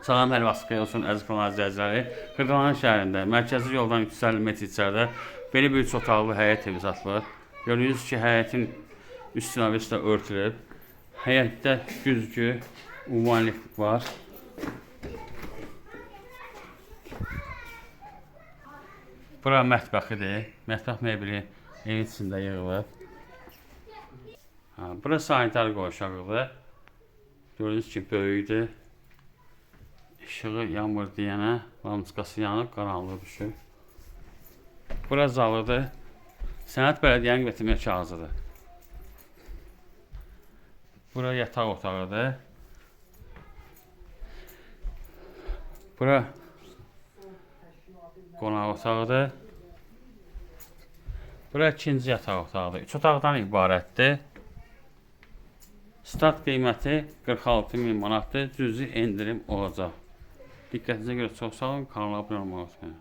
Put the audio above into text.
Salam, hər vaxt xeyir olsun əziz kanal izləyiciləri. Xırdalan şəhərində mərkəzi yoldan 350 metr içəridə belə bir üç otaqlı həyət evi satılır. Görürsünüz ki, həyətin üstü navislə örtülüb. Həyətdə güzgü, uvalik var. Bura mətbəxidir. Mətbəx mebeli evin içində yığılıb. Ha, bura sanitar qovşağıdır. Gördüyünüz ki, böyükdür. İşığı yanmır deyənə, lampiçkası yanıb, qaranlığı düşür. Bura zalıdır. Sənəd bələdiyyənin götürmə kağızıdır. Bura yataq otağıdır. Bura qonaq otağıdır. Bura ikinci yataq otağıdır. Üç otaqdan ibarətdir. Start qiyməti 46 min manatdır. Cüzi endirim olacaq. Diqqətinizə görə çox sağ olun. Kanala abunə olmağı unutmayın.